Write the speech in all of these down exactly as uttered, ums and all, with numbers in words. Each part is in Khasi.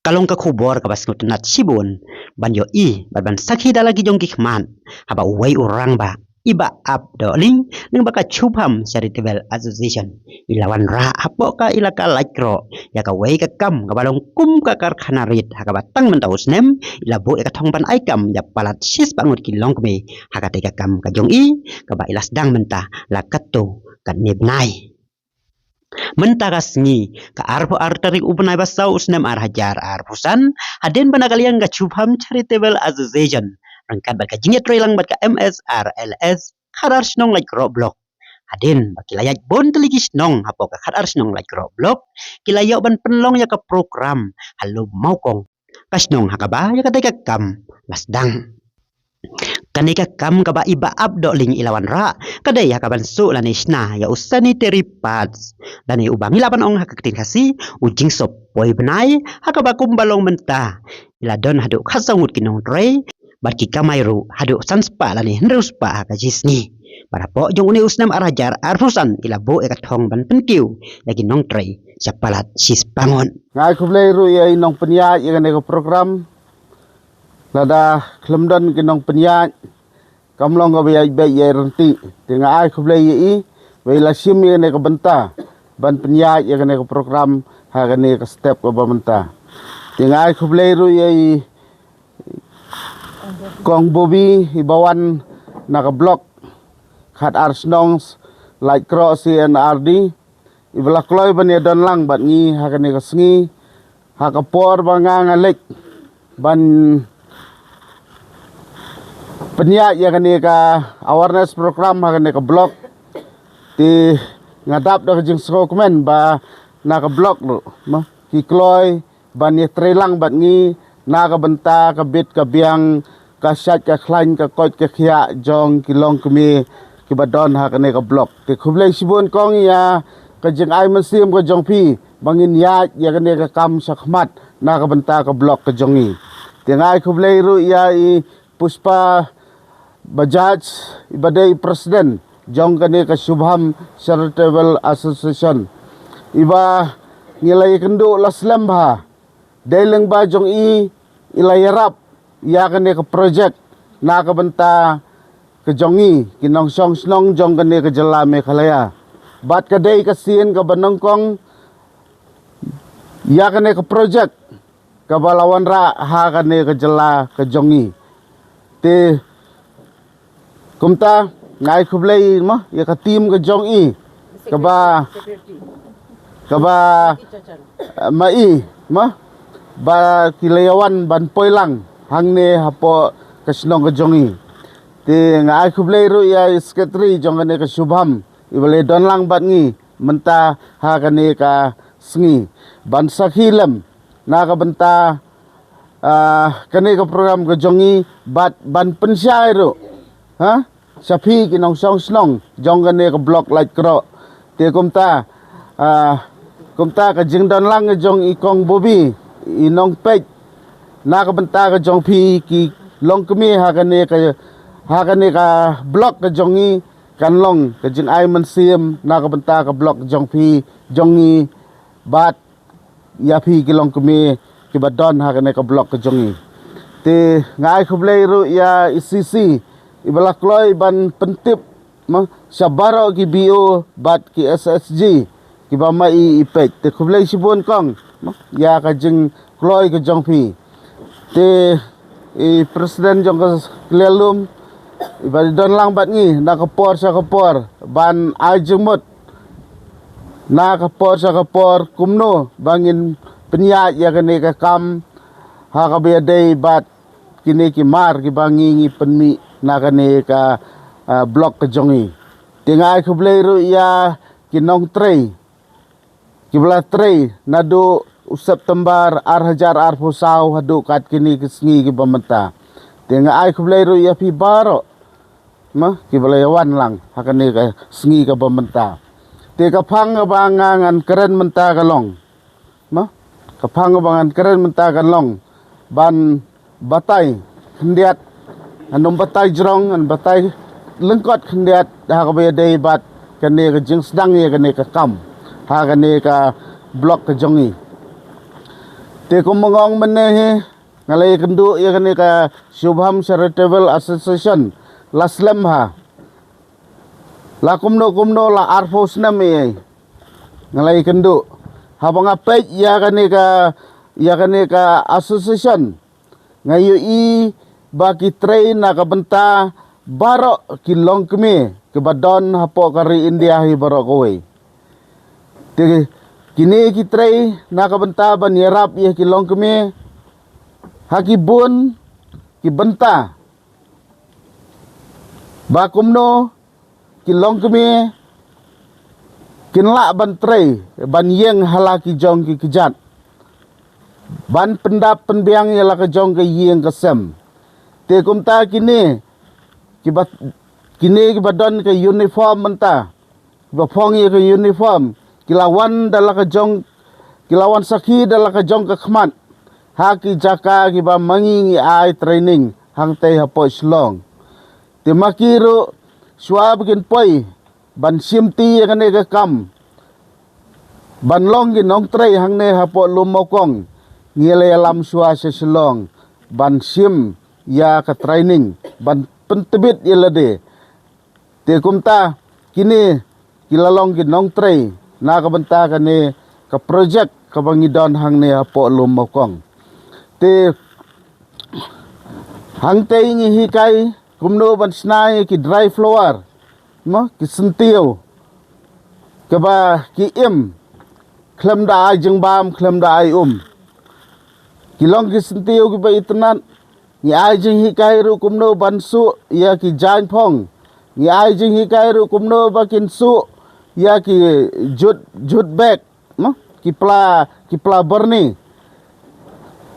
Ka long ka khubor kaba sngewtynnat shibun ban ïohi bad ban sakhi da la ki jong ki khmat, haba uwei u rangbah, i Bah Ap Dohling, lyngba ka Chubham Charitable Association, i la wanrah hapoh ka ilaka Laitkroh ïa kawei ka kam kaba long kum ka karkhana rit, ha kaba tang mynta u snem i la buh ïa ka thong ban ai kam ïa palat shispah ngut ki longkmie ha katei ka kam ka jong i, kaba i la sdang mynta la katto katne bnai. Mynta ka sngi, ka arphew ar tarik u bnai ba saw u snem ar hajar arphew san, hadien ba na ka liang ka Chubham Charitable Association ryngkat bad ka jingïatreilang bad ka M S R L S khadar shnong Laitkroh Block, hadien ba ki la ïaid bun tylli ki shnong hapoh ka khadar shnong Laitkroh Block, ki la ïoh ban pynlong ïa ka program ha Lum Mawkong, ka shnong ha kaba ïa katei ka kam la sdang. Kane ka kam kaba i Bah Ap Dohling i la wanrah ka dei ha kaban suh lane shna ïa u sanitary pads, lane uba ngi lah ban ong ha ka ktien Khasi, u jingsop poi bnai, ha kaba kumba long mynta i la don haduh khatsaw ngut ki nongtrei, bad ki kamai ruh haduh sanspah lane hynriewspah ha ka shi sngi. Bad hapoh jong une u snem ar hajar arphew san i la buh ïa ka thong ban pynkiew ïa ki nongtrei sha palat shispah ngut. Nga ai khublei ruh ïa i nongpynïaid ïa kane ka program. Lada khlem don ki nongpynïaid, kam long kaba ïaid beit ïaid ryntih. Te nga ai khublei ïa i ba i la shim ïa kane ka bynta ban pynïaid ïa kane ka program ha kane ka step kaba mynta. Te nga ai khublei ruh ïa i Kong Bobby, iba wan na ka block khadar shnong Laitkroh C N R D, iba la kloi ban ïadon lang bad ngi ha kane ka sngi, ha ka por ba nga nga leit ban pynïaid ïa kane ka awareness program ha kane ka block. Te nga dap da ka jingsngewkmen ba na ka block ruh, ma, ki kloi ban ïatreilang bad ngi na ka bynta ka bit ka biang, ka shait ka khlaiñ, ka koit ka khiah jong ki longkmie kiba don ha kane ka block. Te khublei shibun kong ïa ka jingai mynsiem ka jong phi ba ngin ïaid ïa kane ka kam shakhmat na ka bynta ka block ka jong ngi. Te nga ai khublei ruh ïa i Pushpa Bajaj, iba dei president jong kane ka Shubham Charitable Association, iba ngi la ïakynduh la slem bha. Dei lyngba jong i i la ïarap ïa kane ka project na ka bynta ka jong i, ki nongshong shnong jong kane ka jylla Meghalaya. Bad ka dei ka sien kaba nyngkong ïa kane ka project kaba la wanrah ha kane ka jylla ka jong i. Te kumta nga ai khublei, ma, ïa ka team ka jong i, kaba, kaba, eh, ma i, ma, ba ki la ïawan ban poi lang hangne hapoh ka shnong ka jong i. Te nga ai khublei ruh ïa i secretary jong kane ka Shubham, iba la ïadon lang bad ngi mynta ha kane ka sngi ban sakhi lem na ka bynta, ah, kane ka program ka jong i, bad ban pynshai ruh, ha, sha phi ki nongshong shnong jong kane ka block Laitkroh. Te kumta, ah, kumta ka jingdon lang ka jong i Kong Bobby, i nongpeit na ka bynta ka jong phi ki longkmie ha kane ka, ha kane ka block ka jong i, kan long ka jingai mynsiem na ka bynta ka block jong phi, jong i, bad ïa phi ki longkmie kiba don ha kane ka block ka jong i. Te nga ai khublei ruh ïa i C C iba la kloi ban pyntip, ma, sha baroh ki B O bad ki S S G kiba ma i i peit. Te khublei shibun kong, ma, ïa ka jingkloi ka jong phi. Te i president jong ka Clear Lum iba don lang bad ngi na ka por sha ka por ban ai jingmut na ka por sha ka por kumno ba ngin pynïaid ïa kane ka kam ha kaba ïadei bad kine ki mar kiba ngi ngi pynmih na kane ka, ah, block ka jong i. Te nga ai khublei ruh ïa ki nongtrei kiba la trei naduh u September ar hajar arphew saw haduh kat kine ki sngi kiba mynta. Te nga ai khublei ruh ïa phi baroh, ma, kiba la ïawan lang ha kane ka sngi kaba mynta. Te ka phang kaba nga ngan kren mynta ka long, ma, ka phang kaba ngan kren mynta ka long ban batai khyndiat, ngan ym batai jrong, ngan batai lyngkot khyndiat ha kaba ïadei bad kane ka jingsdang ïa kane ka kam ha kane ka block ka jong i. Te kum ba nga ong mynne hi, nga la ïakynduh ïa kane ka Shubham Charitable Association la slem ha la kumno kumno, la arphew snem ïa. Nga la ïakynduh, haba nga peit ïa kane ka, ïa kane ka association, nga ïohi ba ki trei na ka bynta baroh ki longkmie kiba don hapoh ka ri India hi baroh kawei. Te kine ki trei na ka bynta ban ïarap ïa ki longkmie ha ki bun ki bynta, ba kumno ki longkmie kin lah ban trei, ban ïeng ha la ki jong ki kjat, ban pyndap pynbiang ïa la ka jong ka ïing ka sem. Te kumta kine kiba, kine kiba don ka uniform mynta, kiba phong ïa ka uniform, ki la wan da la ka jong, ki la wan sakhi da la ka jong ka khmat ha ki jaka kiba ma ngi ngi ai training hangtei hapoh Shillong. Te ma ki ruh, shuwa ba kin poi ban shim ti ïa kane ka kam ban long ki nongtrei hangne hapoh Lum Mawkong, ngi la ïalam shuwa sha Shillong ban shim ïa ka training, ban pyntbit ïa lade. Te kumta kine ki la long ki nongtrei na ka bynta kane ka project kaba ngi don hangne hapoh Lum Mawkong. Te hangtei ngi hikai kumno ban shna ïa ki dry flower, mo, ki syntiew kaba ki im khlem da ai jingbam, khlem da ai um. Ki long ki syntiew kiba itynnat. Ngi ai jinghikai ruh kumno ban suh ïa ki jaiñphong. Ngi ai jinghikai ruh kumno ba kin suh ïa ki jut, jut bag, mo, ki pla, ki pla byrni.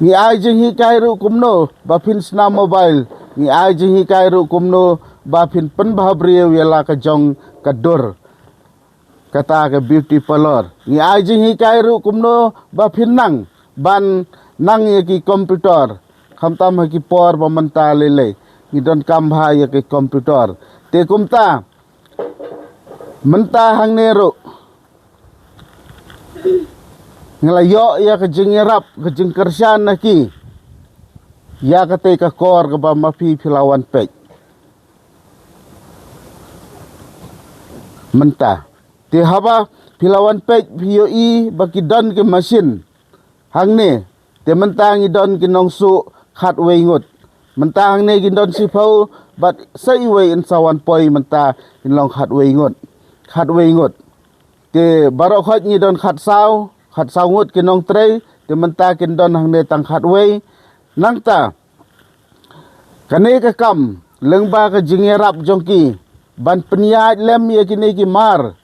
Ngi ai jinghikai ruh kumno ba phin shna mobile. Ngi ai jinghikai ruh kumno ba phin pynbha briew ïa la ka jong ka dur, kata ka beauty parlor. Ngi ai jinghikai ruh kumno ba phin nang, ban nang ïa ki computer. Khamtam ha ki por ba mynta lei lei ngi donkam bha ïa ki computer. Te kumta mynta hangne ruh nga la ïoh ïa ka jingïarap, ka jingkyrshan na ki ïa katei ka kor kaba ma phi phi la wan peit mynta. Te haba phi la wan peit phi ïohi ba ki don ki machine hangne. Te mynta ngi don ki nongsuh khatwei ngut. Mynta hangne ki don shiphew bad sa iwei in sa wan poi mynta kin long khatwei ngut. Khatwei ngut. Te baroh khoit ngi don khatsaw, khatsaw ngut ki nongtrei, te mynta kin don hangne tang khatwei. Nangta kane ka kam lyngba ka jingïarap jong ki ban pynïaid lem ïa kine ki mar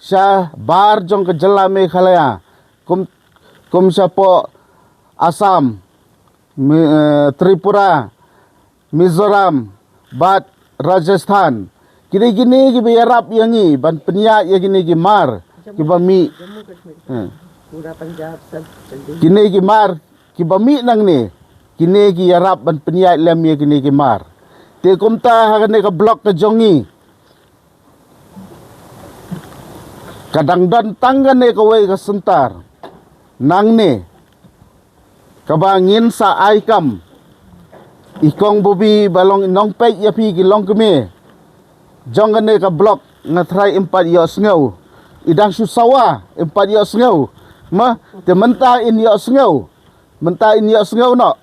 shabar jong ka jylla Meghalaya, kum, kum shapoh Assam, Mi-, eh, Tripura, Mizoram bad Rajasthan. Kine, kine kiba ïarap ïa ngi ban pynïaid ïa kine ki mar kiba mih. Hmm. Kine ki mar kiba mih nangne, kine ki ïarap ban pynïaid lem ïa kine ki mar. Te kumta ha kane ka block ka jong ngi ka dang don tang kane kawei ka center nangne kaba ngin sa ai kam. I Kong Bubi ba long i nongpeit ïa phi ki longkmie jong kane ka block, nga tharai im pat ïohsngew. I dang shu sawa, im pat ïohsngew. Ma, te mynta in ïohsngew. Mynta in ïohsngew noh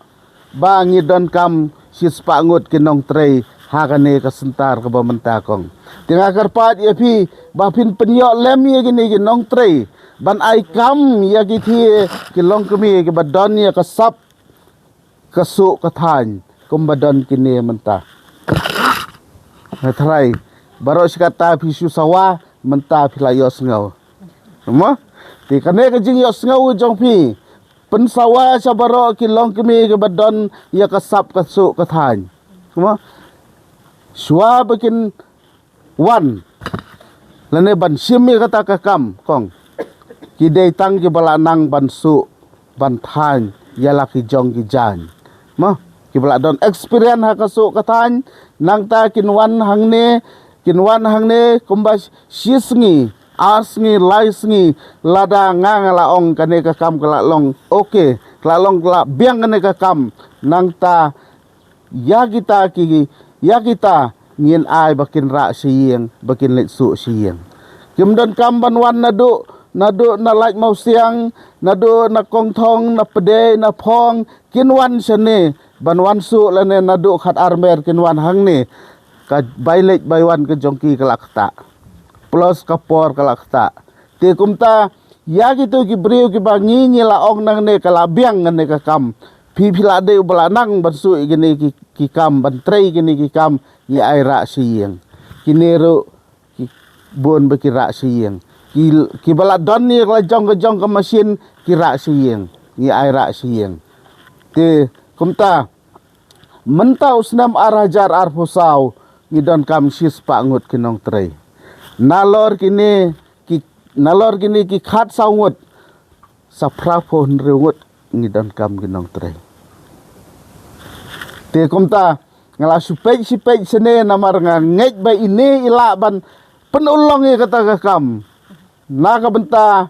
ba ngi donkam shispah ngut ki nongtrei ha kane ka center kaba mynta kong. Te nga kyrpad ïa phi ba phin pynïoh lem ïa kine ki nongtrei ban ai kam ïa ki, ki longkmie kiba don ïa ka sap ka suh ka thaiñ kumba don kine mynta. Nga tharai baroh shi katta phi shu sawa, mynta phi la ïohsngew. Mo? Te kane ka jingïohsngew jong phi pynsawa sha baroh ki longkmie kiba don ïa ka sap ka suh ka thaiñ. Mo? Shuwa ba kin wan lane ban shim ïa kata ka kam, kong, ki dei tang kiba la nang ban suh ban thaiñ ïa la ki jong ki jaiñ. Mo, kiba la don experience ha ka suh ka thaiñ. Nangta kin wan hangne, kin wan hangne kumba shi sngi ar sngi, lai sngi, lada nga nga la ong kane ka kam ka la long, okay, ka la long, ka la biang kane ka kam, nangta ïa kita ki, ïa kita ngin ai ba kin rah sha ïing, ba kin leit suh sha ïing. Kim donkam ban wan naduh, naduh na Laitumkhrah, naduh na Kongthong, na Pdeng, na Phong, kin wan shane, ban wan suh lane naduh Khatar Mer kin wan hangne. Ka bai leit bai wan ka jong ki ka la ktah. Plus ka por ka la ktah. Te kumta, ïa kito ki briew kiba ngi ngi la ong nangne ka la biang kane ka kam. Phi phi la dei uba la nang ban suh ïa kine ki, ki kam, ban trei kine ki kam, ngi ai rah sha ïing. Kine ruh ki bun ba ki rah sha ïing. Ki, kiba la don ïa ka la jong ka jong ka machine, ki rah sha ïing. Ngi ai rah sha ïing. Te kumta, mynta u snem ar hajar arphew saw, ngi donkam shispah ngut ki nongtrei. Nalor kine ki, nalor kine ki khatsaw ngut, sa phraphew hynriew ngut ngi donkam ki nongtrei. Te kumta, nga la shu peit shu peit shane namar nga ngeit ba ine i lah ban pynurlong ïa kata ka kam. Na ka bynta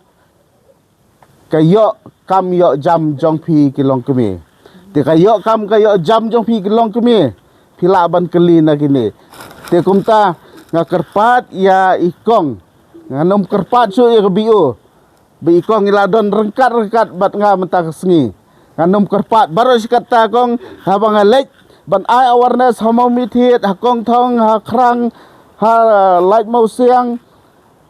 ka ïoh kam ïoh jam jong phi ki longkmie. Te ka ïoh kam ka ïoh jam jong phi ki longkmie, phi lah ban kylli na kine. Te kumta nga kyrpad ïa i kong, ngan ym kyrpad shuh ïa ka B O. Ba i kong i la don ryngkat ryngkat bad nga mynta ka sngi. Ngan ym kyrpad baroh shi katta kong, haba nga leit ban ai awareness ha Mawmynthied, ha Kongthong, ha Khrang, ha Laitumkhrah,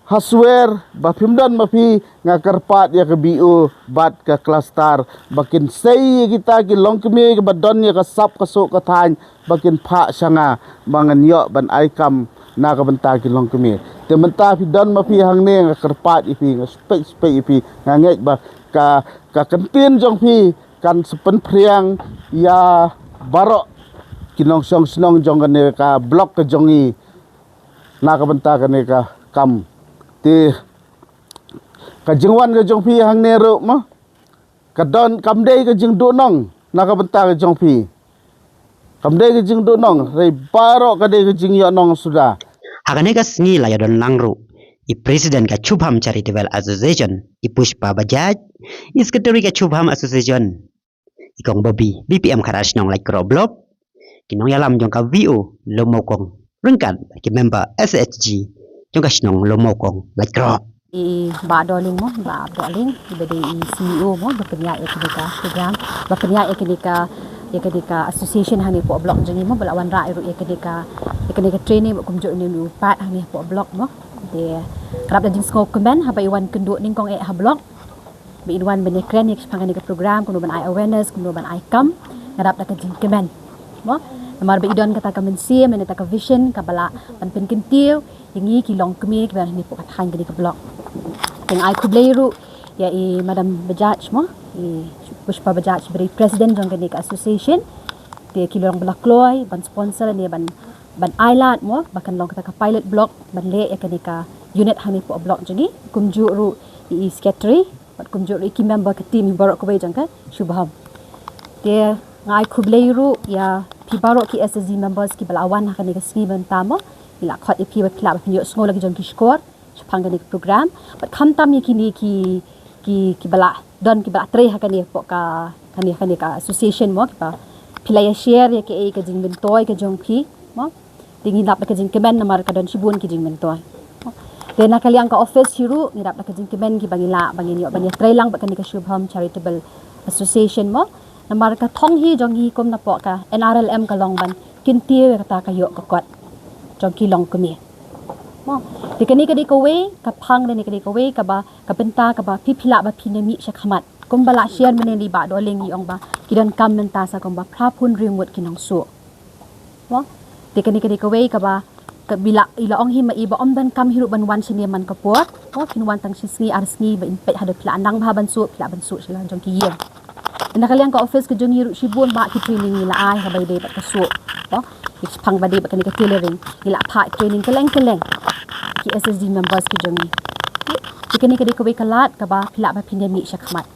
ha Swer, ba phim don ma phi, nga kyrpad ïa ka B O bad ka cluster ba kin sei ïa kita ki longkmie kiba don ïa ka sap ka suh ka thaiñ, ba kin phah sha nga ba ngan ïoh ban ai kam na ka bynta ki longkmie. Te mynta phi don ma phi hangne, nga kyrpad ïa phi, nga shu peit shu peit ïa phi, nga ngeit ba ka, ka kyntien jong phi kan sa pynphriang ïa baroh ki nongshong shnong jong kane ka block ka jong ngi na ka bynta kane ka kam. Te ka jingwan ka jong phi hangne ruh mo, ka don, kam dei ka jingduhnong na ka bynta ka jong phi. Kam dei ka jingduhnong, hynrei baroh ka dei ka jingïohnong suda. Ha kane ka sngi la ïadon lang ruh i President ka Shubham Charitable Association, i Pushpa Bajaj, i Secretary ka Shubham Association, i Kong Bobby, B P M Khatar Shnong Laitkroh Block, ki nongïalam jong ka V O Lawmawkong ryngkat ki member S H G jong ka shnong Lawmawkong Laitkroh. I Bah Dohling mo, Bah Dohling, iba dei i C E O mo, ba pynïaid ïa kane ka program, ba pynïaid ïa kane ka, ïa kane ka association hangne hapoh block jong ngi mo, ba la wanrah ruh ïa kane ka, ïa kane ka training, ba kumjuh ruh ïa une u pat hangne hapoh block mo. Te ka dap da jingsngewkmen haba i wan kynduh nyngkong eh ha block. Ba in wan ban ïakren ïa ka shaphang kane ka program, kumno ban ai awareness, kumno ban ai kam, nga dap da ka jingkmen. Mo, namar ba i don kata ka mynsiem, lane kata ka vision, kaba lah ban pynkyntiew ïa ngi ki longkmie kiba don hangne hapoh ka thaiñ kane ka block. Te nga ai khublei ruh ïa i Madam Bajaj mo, i Pushpa Bajaj, iba dei President jong kane ka association. Te ki long ba la kloi ban sponsor ne ban, ban ai lad mo, ba kan long kata ka pilot block ban leh ïa kane ka unit hangne hapoh block jong ngi. Kumjuh ruh i Secretary bad kumjuh ruh ïa ki member ka team baroh kawei jong ka Shubham. Te nga ai khublei ruh ïa phi baroh ki S H G members kiba la wan ha kane ka sngi mynta mo. Ngi la khot ïa phi ba phi lah ba phin ïohsngew la ki jong ki shkor shaphang kane ka program. Bad khamtam ïa kine ki, ki, kiba la don, kiba la trei ha kane hapoh ka, kane, kane ka association mo, kiba phi la ïa share ïa kaei ka jingmyntoi ka jong phi mo. Te ngi dap da ka jingkmen namar ka don shibun ki jingmyntoi. Te na ka liang ka office hi ruh ngi dap da ka jingkmen kiba ngi lah ba ngin ïoh ban ïatrei lang bad kane ka Shubham Charitable Association mo. Namar ka thong hi jong ngi kum napoh ka N R L M ka long ban kyntiew ïa kata ka ïoh ka kot jong ki longkmie mo. Te kane ka dei kawei ka phang, kane ka dei kawei kaba, ka bynta kaba phi phi lah ba phin ïa mih shakhmat. Kumba la share mynne da i Bah Dohling, i ong ba ki donkam mynta sa kumba phraphew hynriew ngut ki nongsuh. Mo? Te kane ka dei kawei kaba, ka ba i la, i la ong hi ma i ba ym donkam hi ruh ban wan shane man ka por. Mo, phin wan tang shi sngi ar sngi, ba in peit haduh phi la nang bha ban suh, phi lah ban suh sha la jong ki ïing. Te na ka liang ka office ka jong ngi ruh shibun bah ki training ngi la ai, haba ïadei bad ka suh. Mo, ïa shaphang ba dei bad kane ka tailoring, ngi la phah training kylleng kylleng ki S H G members ki jong ngi. Te kane ka dei kawei ka lad kaba phi lah ba phin ïa mih shakhmat.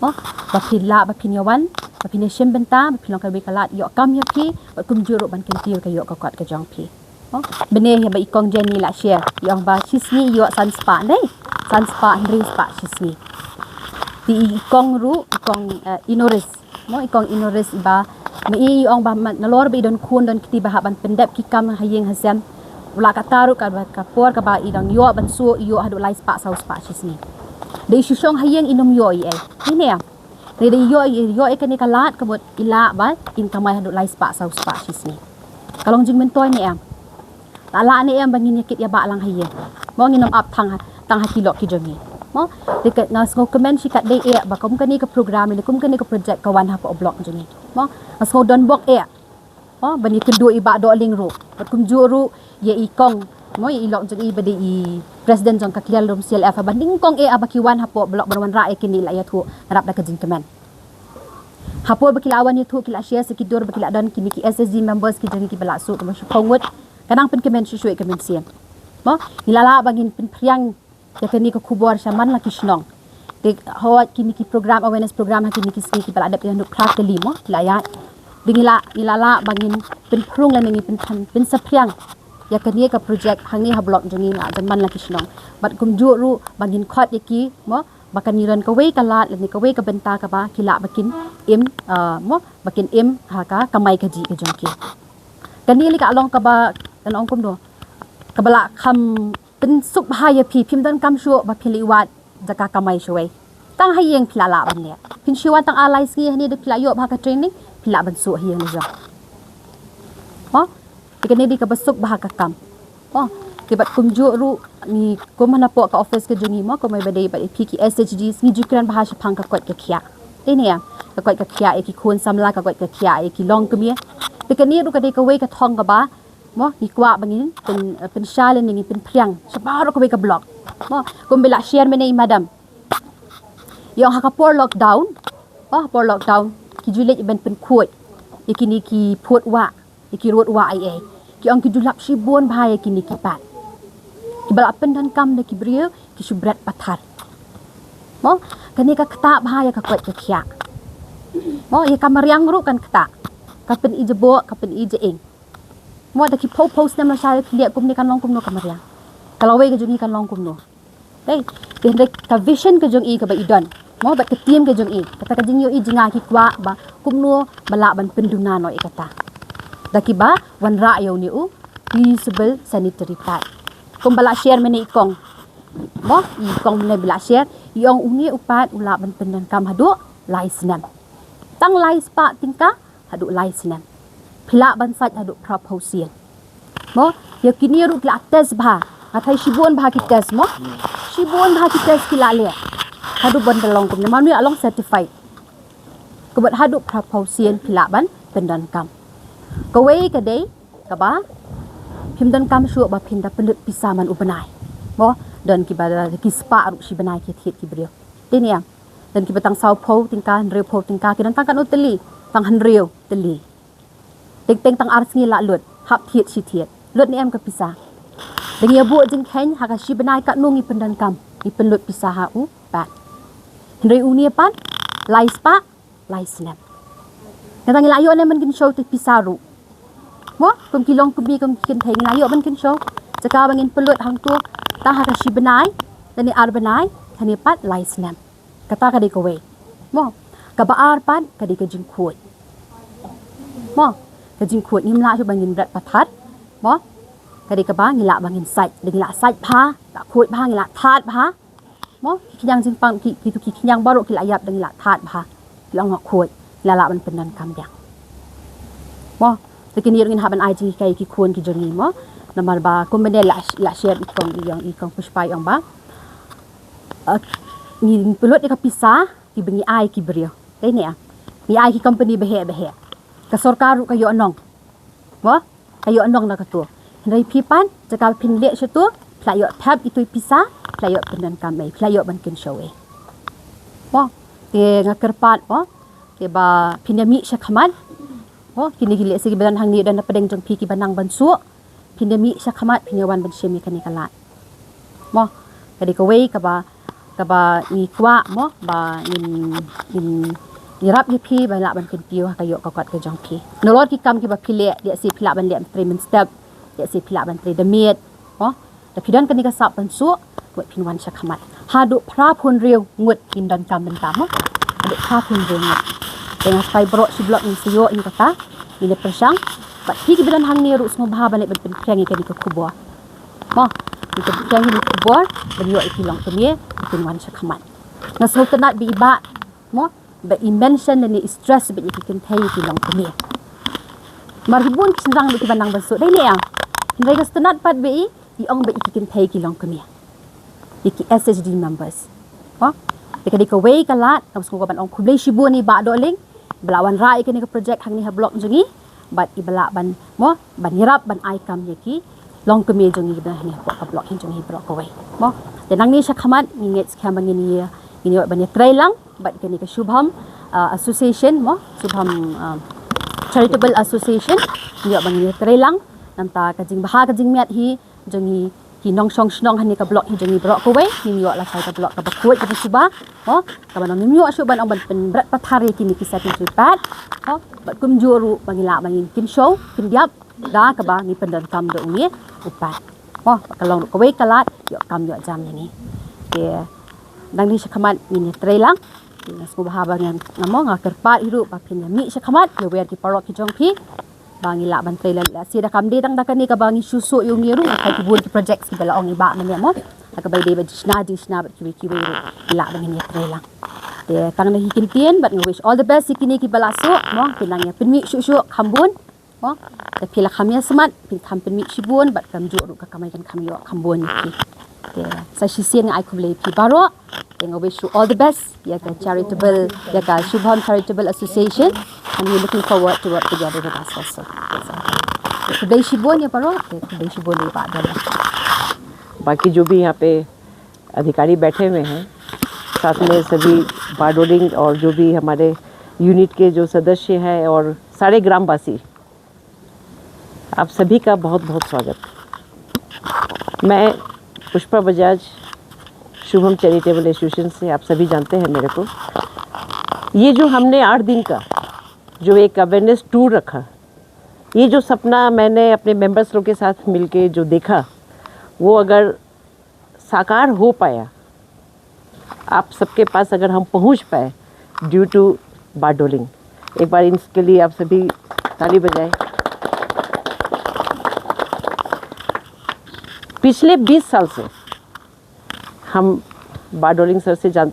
Mo, ba phi lah ba phin ïa wan, ba phin ïa shim bynta, ba phin long kawei ka lad ïoh kam ïa phi, bad kumjuh ruh ban kyntiew ka ïoh ka kot ka jong phi. Bnai ha ba i kong Jenny la share, i ong ba shisngi i ïoh san spah, ne? San spah, hynriew spah shisngi. Te i kong ruh, i kong, eh, Inoris. Mo, i kong Inoris i ba, ma i i ong ba ma, nalor ba i don khun don kti ba hap ban pyndep ki kam ha ïing ha sem. Wat la katta ruh kaba ka por kaba i dang ïoh ban suh, i ïoh haduh lai spah saw spah shisngi. Dei shu shong ha ïing i nym ïoh ei ei. Ine. Dei dei ïoh, ïoh ei kane ka lad ka mut i lah ba in kamai haduh lai spah saw spah shisngi. Ka long jingmyntoi ne em? La lah ne em ba ngin ïa kit ïa ba lang ha ïing? Mo, ngin ym ap tang ha, tang ha ki lok ki jong ngi. Mo, dei ka, nga sngewkmen shi katdei eh ba kum kane ka program ne kum kane ka project ka wan hapoh block jong ngi. Mo, nga sngew don bok eh. Mo, ban ïa kynduh i Bah Dohling ruh. Bad kumjuh ruh ïa i kong, mo, ïa i lok jong i ba dei i president jong ka Khliehriat Lum C L F, ba nyngkong eh ba ki wan hapoh block ban wanrah ïa kine, la ïathuh, ngarap da ka jingkmen. Hapoh ba ki la wan ïathuh, ki la share sa ki dur ba ki la don, kine ki S H G members ki jong ngi kiba la suh kumba shiphew ngut, ka nang pynkmen shuh shuh ïa ka mynsiem. Mo, ngi la lah ba ngin pynphriang ïa kane ka khubor sha man la ki shnong. Te hooid kine ki program, awareness program ha kine ki sngi kiba la dep ïa nuk phra tylli, mo, ki la ïaid. Te ngi la, ngi la lah ba ngin pynphrung lane ngin pyn, pyn, pynsaphriang ïa kane ka project hangne ha block jong ngi, la jan man la ki shnong. Bad kumjuh ruh ba ngin khot ïa ki, mo, ba kan ïa don kawei ka lad lane kawei ka bynta kaba ki lah ba kin im, ah, mo, ba kin im ha ka kamai kajih ka jong ki. Kane lei ka long kaba, kan ong kumno, kaba la kham pynsuk bha ïa phi, phim donkam shuh ba phi leit wad jaka kamai shawei. Tang ha ïing phi la lah ban leh. Phin shu wan tang ar lai sngi hangne da phi la ïoh bha ka training, phi lah ban suh ha ïing la jong. Mo, te kane dei kaba suk bha ka kam. Mo, te bad kumjuh ruh ngi kum hana poh ka office ka jong ngi, mo, kumba dei bad ïa phi ki S H Gs, ngi ju kren bha shaphang ka koit ka khiah. Te ne em, ka koit ka khiah ïa ki khun samla, ka koit ka khiah ïa ki longkmie. Te kane ruh ka dei kawei ka thong kaba, mo, ngi kwah ba ngin pyn, eh, pynshai lane ngin pynphriang sha baroh kawei ka block. Mo, kumba la share mynne i madam. Ïa ong ha ka por lockdown, mo, ha por lockdown ki ju leit ban pynkhuid ïa kine ki phud wah, ïa ki rud wah ei ei. Ki ong ki ju lap shibun bha ïa kine ki pat. Kiba la pyndonkam da ki briew ki shu bret pathar. Mo, kane ka ktah bha ïa ka koit ka khiah. Mo, ïa ka mariang ruh kan ktah. Ka pyni jaboh, ka pyni jaing. Mo, da ki phew phew snem lashai phi leh kumne, kan long kumno ka mariang? Ka lawei ka jong ngi kan long kumno? Dei, te hynrei ka vision ka jong i kaba i don, mo, bad ka team ka jong i, kata ka jingïohi jong nga, ki kwah ba kumno ba lah ban pynduna noh ïa kata da kiba wanrah ïa une u reusable sanitary pad. Kumba la share mynne i kong, mo, i kong mynne ba la share, i ong une u pad u lah ban pyndonkam haduh lai snem. Tang lai spah tyngka haduh lai snem. Phi lah ban sait haduh phra phew sien. Mo, ïa kine ruh ki la test bha. Nga tharai shibun bha ki test, mo. Shibun bha ki test ki la leh. Haduh ban da long kumne, mano ïa long certified. Ka mut haduh phra phew sien phi lah ban pyndonkam. Kawei ka dei kaba phim donkam shuh ba phin da pynlut pisa man u bnai. Mo, don kiba da ki spah ruh shi bnai ki thied ki briew. Te ne em, don kiba tang saw phew tyngka, hynriew phew tyngka, ki don tang katno tylli, tang hynriew tylli. Teng teng tang ar sngi la lut, hap thied shi thied. Lut ne em ka pisa? Da ngi ïa buh jingkheiñ ha ka shi bnai katno ngi pyndonkam, ngi pynlut pisa ha u pad? Hynrei une pat lai spah lai snem. Kata ngi la ïoh ne em ban kynshew te pisa ruh? Mo, kum ki longkmie, kum ki kynthei ngi la ïoh ban kynshew? Jaka ba ngin pynlut hangto tang ha ka shi bnai, lane ar bnai, kane pat lai snem. Kata ka dei kawei. Mo, kaba ar pat ka dei ka jingkhuid. Mo, ka jingkhuid ngim lah shuh ba ngin bret pathar. Mo, ka dei kaba ngi lah ba ngin sait, da ngi lah sait bha, lah khuid bha, ngi lah thad bha. Mo, ki khñiang jingpang, ki, kitu ki khñiang baroh ki lah ïap da ngi lah thad bha. Ki lah ong khuid, ngi lah lah ban pyndonkam biang. Mo, te kine ruh ngin hap ban ai jinghikai ïa ki khun ki jong ngi, mo. Namar ba kumba ne la, la share i kong, i ong, i kong Pushpa i ong ba, eh, ngi pynlut ïa ka pisa kiba ngi ai ki briew. Te ne, ngi ai ki company baheh baheh. Ka sorkar ruh ka ïoh nong. Mo, ka ïoh nong na katu. Hynrei phi pat, jaka ba phin leh shatu, phi la ïoh thep itu i pisa, phi la ïoh pyndonkam ei, phi la ïoh ban kynshew ei. Mo, te nga kyrpad, mo, te ba phin ïa mih shakhmat. Mo, kine ki lehse kiba don hangne don na pdeng jong phi kiba nang ban suh. Phin ïa mih shakhmat, phin ïa wan ban shim ïa kane ka lad. Mo, ka dei kawei kaba, kaba ngi kwah, mo, ba ngin, ngin ïarap ïa phi ba lah ban kyntiew ha ka ïoh ka kot ka jong phi. Nalor ki kam kiba phi leh, lehse phi lah ban leh myntrei mynstep. Ïa si phi lah ban trei da miet. Mo, da phi don kane ka sap ban suk, wat phin wan sha khmat. Haduh phra phew ngut ngin donkam bynta mo. Haduh phra phew ngut. Te nga kyrpad baroh shi block ngin sa ïoh ïa kata. Ngin ïa pyrshang. Bad phi kiba don hangne ruh sngewbha ban leit ban pynphriang ïa kane ka khubor. Mo, pynphriang ïa kane ka khubor ban ïoh ïa ki longkmie, phin wan sha khmat. Nga sngewtynnat ba i Bah, mo, ba i mention lane i stress bad ïa ki kynthei ïa ki longkmie. Mar hi bun ki shynrang ruh kiba nang ban suk dei ne em. Hynrei nga sngewtynnat pat ba i, i ong ba ïa ki kynthei ïa ki longkmie. Ïa ki S H G members. Mo? Te ka dei kawei ka lad, kam sngewbha ban ong khublei shibun ïa i Bah Dohling, ba la wanrah ïa kane ka project hangne ha block jong ngi, bad i ba lah ban, mo, ban ïarap ban ai kam ïa ki longkmie jong ngi ba hangne ha ka block hi jong ngi baroh kawei. Mo? Te nangne sha khmat ngi ngeit skhem ba ngin ïa, ngin ïoh ban ïa trei lang bad kane ka Shubham, uh, Association, mo, Shubham, uh, Charitable Association, ngin ïoh ban ïa trei lang. Nangta ka jingbha ka jingmiat hi jong ngi ki nongshong shnong hangne ka block hi jong ngi baroh kawei, ngin ïoh lashai ka block kaba khuid kaba suba, mo, kaba nang ngim ïoh shuh ban ong ban pynbret pathar ïa kine ki certificate pat, mo, bad kumjuh ruh ba ngi lah ba ngin kynshew kyndiap da kaba ngi pyndonkam da u ngi u pat. Mo, ka long ruh kawei ka lad ïoh kam ïoh jam ïa ngi. Te nangne sha khmat ngin ïa trei lang. Te nga sngewbha ba ngan, nga mo, nga kyrpad hi ruh ba phin ïa mih sha khmat ïa wer ki paralok ki jong phi. Ba ngi lah ban trei leh leh shi da kam dei tang da kane kaba ngi shu suk ïa u ngi ruh, nga kyrpad ki bun ki projects kiba la ong i Bah mynne mo. Ha kaba dei ba jingshna jingshna bad kiwei kiwei ruh ngi lah ban ngin ïa trei lang. Te tang na hi ki ktien bad nga wish all the best ïa kine kiba la suk mo, kin nang ïa pynmih shuh shuh kham bun. Mo, te phi la kham ïa smat, phin kham pynmih shibun bad kumjuh ruh ka kamai kan kham ïoh kham bun ïa phi. Te sa shisien nga ai khublei ïa phi baroh. Te nga wish you all the best ïa ka charitable, ïa ka Shubham Charitable Association, and we're looking forward to work together with us also. Khublei shibun ïa baroh, te khublei shibun ïa i Bah Dohling. बाकी जो भी यहाँ पे अधिकारी बैठे हुए हैं, साथ में सभी बारडोलिंग और जो भी हमारे यूनिट के जो सदस्य हैं और सारे ग्रामवासी, आप सभी का बहुत बहुत स्वागत। मैं पुष्पा बजाज, शुभम चैरिटेबल एसोसिएशन से, आप सभी जानते हैं मेरे को। ये जो हमने आठ दिन का जो एक अवेयरनेस टूर रखा, ये जो सपना मैंने अपने मेंबर्स लोग के साथ मिलके जो देखा, वो अगर साकार हो पाया, आप सबके पास अगर हम पहुंच पाए, ड्यू टू बारडोलिंग, एक बार इसके लिए आप सभी ताली बजाएं। पिछले बीस साल से हम बारडोलिंग सर से जान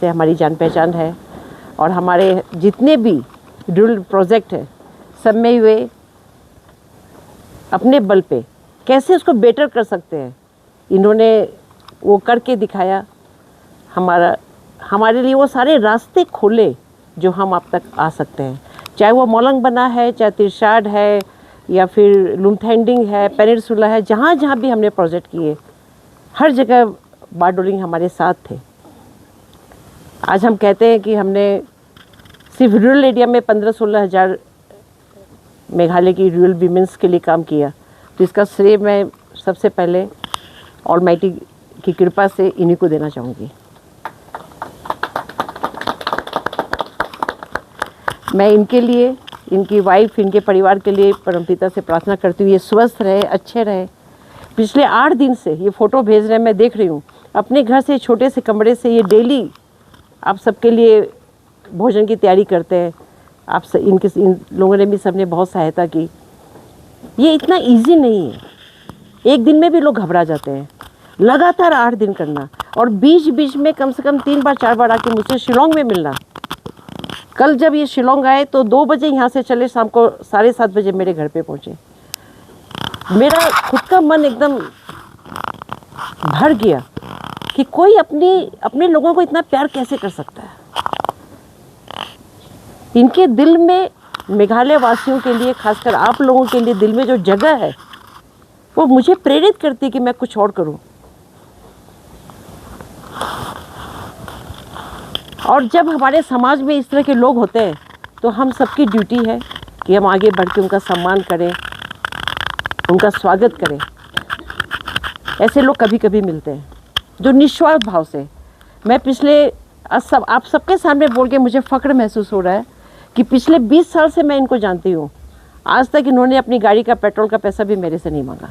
से हमारी जान पहचान है, और हमारे जितने भी रूरल प्रोजेक्ट हैं, सब में वे अपने बल पे कैसे उसको बेटर कर सकते हैं, इन्होंने वो करके दिखाया। हमारा, हमारे लिए वो सारे रास्ते खोले जो हम आप तक आ सकते हैं, चाहे वो मोलंग बना है, चाहे तिरशाड है, या फिर लुमथैंडिंग है, पेनिनसुला है, जहाँ जहाँ भी हमने प्रोजेक्ट किए, हर जगह बारडोलिंग हमारे साथ थे। आज हम कहते हैं कि हमने सिर्फ रूरल एरिया में पन्द्रह सोलह हज़ार मेघालय की रूरल वीमेंस के लिए काम किया, तो इसका श्रेय मैं सबसे पहले ऑलमाइटी की कृपा से इन्हीं को देना चाहूँगी। मैं इनके लिए, इनकी वाइफ, इनके परिवार के लिए परमपिता से प्रार्थना करती हूँ, ये स्वस्थ रहे, अच्छे रहे। पिछले आठ दिन से ये फ़ोटो भेज रहे हैं, मैं देख रही हूँ। अपने घर से, छोटे से कमरे से ये डेली आप सबके लिए भोजन की तैयारी करते हैं। आप स-, इनके, इन लोगों ने भी, सबने बहुत सहायता की। ये इतना इजी नहीं है, एक दिन में भी लोग घबरा जाते हैं। लगातार आठ दिन करना, और बीच बीच में कम से कम तीन बार, चार बार आके मुझसे शिलोंग में मिलना। कल जब ये शिलोंग आए तो दो बजे यहाँ से चले, शाम को साढ़े सात बजे मेरे घर पे पहुँचे। मेरा खुद का मन एकदम भर गया कि कोई अपनी, अपने लोगों को इतना प्यार कैसे कर सकता है। इनके दिल में, मेघालय वासियों के लिए, खासकर आप लोगों के लिए दिल में जो जगह है, वो मुझे प्रेरित करती है कि मैं कुछ और करूं। और जब हमारे समाज में इस तरह के लोग होते हैं, तो हम सबकी ड्यूटी है कि हम आगे बढ़ के उनका सम्मान करें, उनका स्वागत करें। ऐसे लोग कभी कभी मिलते हैं जो निस्वार्थ भाव से, मैं पिछले, आज सब, आप सबके सामने बोल के मुझे फख्र महसूस हो रहा है कि पिछले बीस साल से मैं इनको जानती हूँ। आज तक इन्होंने अपनी गाड़ी का पेट्रोल का पैसा भी मेरे से नहीं मांगा।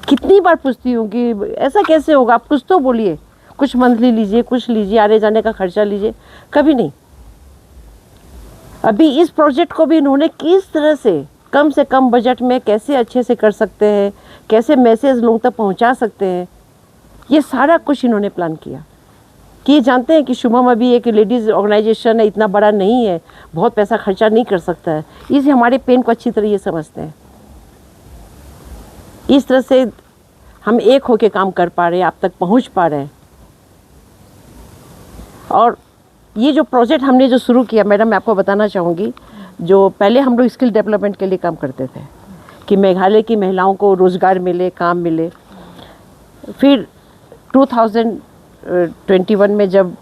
कितनी बार पूछती हूँ कि ऐसा कैसे होगा, आप कुछ तो बोलिए, कुछ मंथली लीजिए, कुछ लीजिए, आने जाने का खर्चा लीजिए, कभी नहीं। अभी इस प्रोजेक्ट को भी इन्होंने किस तरह से कम से कम बजट में कैसे अच्छे से कर सकते हैं, कैसे मैसेज लोगों तक पहुंचा सकते हैं, ये सारा कुछ इन्होंने प्लान किया। कि ये जानते हैं कि शुभम अभी एक लेडीज ऑर्गेनाइजेशन है, इतना बड़ा नहीं है, बहुत पैसा खर्चा नहीं कर सकता है, इस हमारे पेन को अच्छी तरह ये समझते हैं। इस तरह से हम एक होके काम कर पा रहे हैं, आप तक पहुंच पा रहे हैं। और ये जो प्रोजेक्ट हमने जो शुरू किया, मैडम, मैं आपको बताना चाहूँगी, जो पहले हम लोग स्किल डेवलपमेंट के लिए काम करते थे कि मेघालय की महिलाओं को रोज़गार मिले, काम मिले। फिर ट्वेंटी ट्वेंटी वन में जब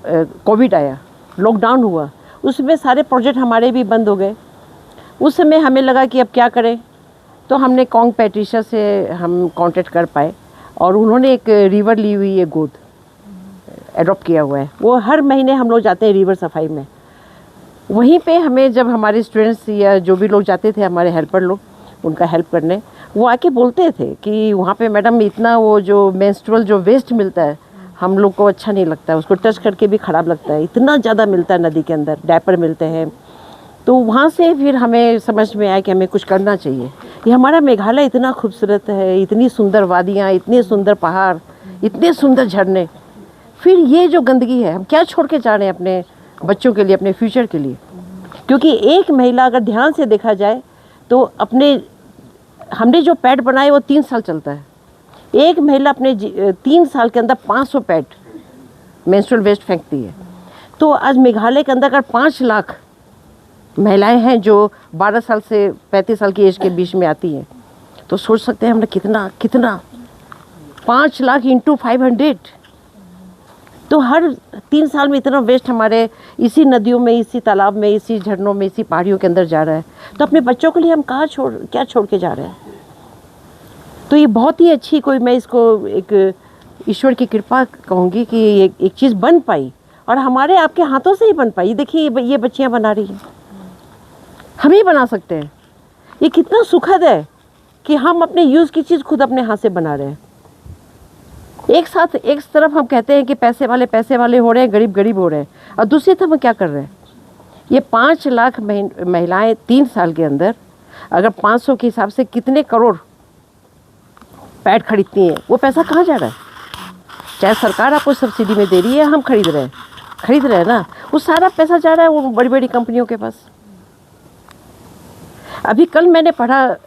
कोविड आया, लॉकडाउन हुआ, उसमें सारे प्रोजेक्ट हमारे भी बंद हो गए। उस समय हमें लगा कि अब क्या करें, तो हमने कॉन्ग पैट्रिशिया से हम कांटेक्ट कर पाए और उन्होंने एक रिवर ली हुई है गोद, एडॉप्ट किया हुआ है। वो हर महीने हम लोग जाते हैं रिवर सफाई में। वहीं पे हमें, जब हमारे स्टूडेंट्स या जो भी लोग जाते थे, हमारे हेल्पर लोग, उनका हेल्प करने, वो आके बोलते थे कि वहाँ पे, मैडम, इतना वो जो मेंस्ट्रुअल जो वेस्ट मिलता है, हम लोग को अच्छा नहीं लगता है, उसको टच करके भी ख़राब लगता है, इतना ज़्यादा मिलता है नदी के अंदर, डायपर मिलते हैं। तो वहाँ से फिर हमें समझ में आया कि हमें कुछ करना चाहिए। ये हमारा मेघालय इतना खूबसूरत है, इतनी सुंदर वादियाँ, इतने सुंदर पहाड़, इतने सुंदर झरने, फिर ये जो गंदगी है, हम क्या छोड़ के जा रहे हैं अपने बच्चों के लिए, अपने फ्यूचर के लिए? क्योंकि एक महिला, अगर ध्यान से देखा जाए, तो अपने, हमने जो पैड बनाए, वो तीन साल चलता है। एक महिला अपने जी- तीन साल के अंदर पाँच सौ पैड मेंस्ट्रुअल वेस्ट फेंकती है। तो आज मेघालय के अंदर अगर पाँच लाख महिलाएं हैं जो बारह साल से पैंतीस साल की एज के बीच में आती हैं, तो सोच सकते हैं हमने कितना, कितना, पाँच लाख इंटू फ़ाइव हंड्रेड। तो हर तीन साल में इतना वेस्ट हमारे इसी नदियों में, इसी तालाब में, इसी झरनों में, इसी पहाड़ियों के अंदर जा रहा है। तो अपने बच्चों के लिए हम कहाँ छोड़, क्या छोड़ के जा रहे हैं? तो ये बहुत ही अच्छी, कोई, मैं इसको एक ईश्वर की कृपा कहूँगी कि ये एक चीज़ बन पाई, और हमारे आपके हाथों से ही बन पाई। देखिए, ये ब-, ये बच्चियाँ बना रही हैं, हम ही बना सकते हैं। ये कितना सुखद है कि हम अपने यूज़ की चीज़ खुद अपने हाथ से बना रहे हैं। एक साथ, एक तरफ हम कहते हैं कि पैसे वाले पैसे वाले हो रहे हैं, गरीब गरीब हो रहे हैं, और दूसरी तरफ हम क्या कर रहे हैं? ये पाँच लाख महि-, महिलाएं तीन साल के अंदर अगर पाँच सौ के हिसाब से कितने करोड़ पैड खरीदती हैं, वो पैसा कहाँ जा रहा है? चाहे सरकार आपको सब्सिडी में दे रही है, हम खरीद रहे हैं, खरीद रहे हैं ना, वो सारा पैसा जा रहा है वो बड़ी बड़ी कंपनियों के पास। अभी कल मैंने पढ़ा, अ,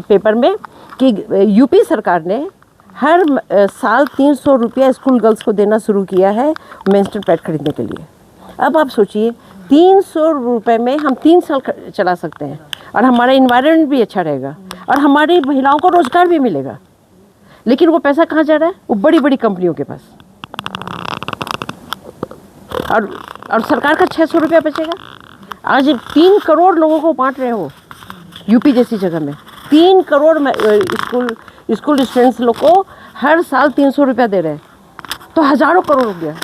पेपर में कि यूपी सरकार ने हर म-, अ, साल तीन सौ रुपया स्कूल गर्ल्स को देना शुरू किया है मेंस्ट्रुअल पैड खरीदने के लिए। अब आप सोचिए, तीन सौ रुपये में हम तीन साल ख-, चला सकते हैं, और हमारा इन्वायरमेंट भी अच्छा रहेगा, और हमारी महिलाओं को रोज़गार भी मिलेगा। लेकिन वो पैसा कहाँ जा रहा है? वो बड़ी बड़ी कंपनियों के पास। और, और सरकार का छः सौ रुपया बचेगा। आज तीन करोड़ लोगों को बांट रहे हो यूपी जैसी जगह में, तीन करोड़ में, अ, स्कूल, स्कूल स्टूडेंट्स लोग को हर साल तीन सौ रुपया दे रहे हैं, तो हज़ारों करोड़ हो गया।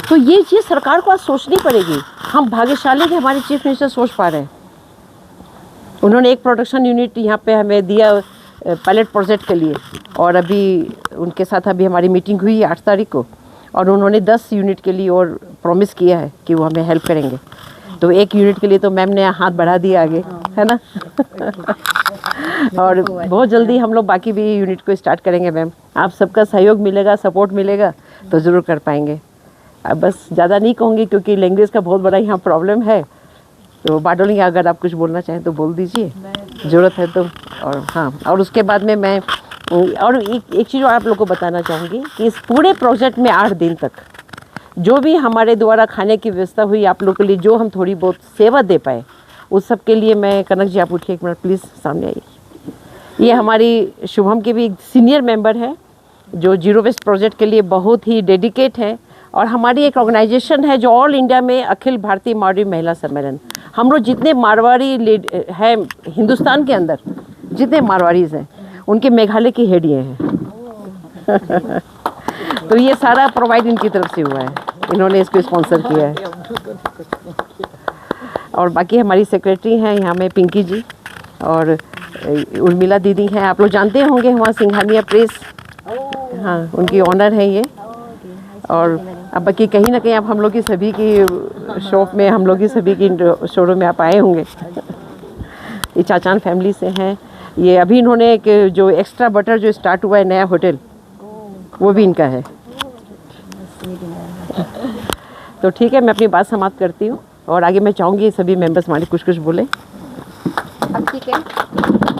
तो ये चीज़ सरकार को आज सोचनी पड़ेगी। हम भाग्यशाली कि हमारे चीफ मिनिस्टर सोच पा रहे हैं। उन्होंने एक प्रोडक्शन यूनिट यहाँ पे हमें दिया, अ, पायलट प्रोजेक्ट के लिए, और अभी उनके साथ अभी हमारी मीटिंग हुई आठ तारीख को, और उन्होंने दस यूनिट के लिए और प्रॉमिस किया है कि वो हमें हेल्प करेंगे। तो एक यूनिट के लिए तो मैम ने हाथ बढ़ा दिया आगे, है ना? और बहुत जल्दी हम लोग बाकी भी यूनिट को स्टार्ट करेंगे मैम। आप सबका सहयोग मिलेगा, सपोर्ट मिलेगा, तो ज़रूर कर पाएंगे। अब बस ज़्यादा नहीं कहूँगी, क्योंकि लैंग्वेज का बहुत बड़ा यहाँ प्रॉब्लम है। तो बारडोली, अगर आप कुछ बोलना चाहें तो बोल दीजिए, ज़रूरत है तो। और हाँ, और उसके बाद में मैं, और एक, एक चीज़ और आप लोग को बताना चाहूँगी कि इस पूरे प्रोजेक्ट में आठ दिन तक जो भी हमारे द्वारा खाने की व्यवस्था हुई आप लोग के लिए, जो हम थोड़ी बहुत सेवा दे पाए, उस सब के लिए मैं, कनक जी, आप उठिए एक मिनट प्लीज़, सामने आइए। ये हमारी शुभम के भी एक सीनियर मेंबर है, जो जीरो वेस्ट प्रोजेक्ट के लिए बहुत ही डेडिकेट है, और हमारी एक ऑर्गेनाइजेशन है जो ऑल इंडिया में अखिल भारतीय मारवाड़ी महिला सम्मेलन, हम लोग जितने मारवाड़ी लेड-, हैं हिंदुस्तान के अंदर, जितने मारवाड़ीज हैं, उनके मेघालय की हेड ये हैं। तो ये सारा प्रोवाइड इनकी तरफ से हुआ है, इन्होंने इसको स्पॉन्सर किया है। और बाकी हमारी सेक्रेटरी हैं यहाँ में, पिंकी जी, और उर्मिला दीदी हैं। आप लोग जानते होंगे, वहाँ सिंघानिया प्रेस, हाँ, उनकी ऑनर है ये। और अब बाकी कहीं ना कहीं आप हम लोग की सभी की शॉप में, हम लोग की सभी की शोरूम में आप आए होंगे। ये चाचान फैमिली से हैं। ये अभी इन्होंने एक जो एक्स्ट्रा बटर जो स्टार्ट हुआ है नया होटल, वो भी इनका है। तो ठीक है, मैं अपनी बात समाप्त करती हूँ और आगे मैं चाहूँगी सभी मेंबर्स हमारे कुछ कुछ बोले। अब ठीक है।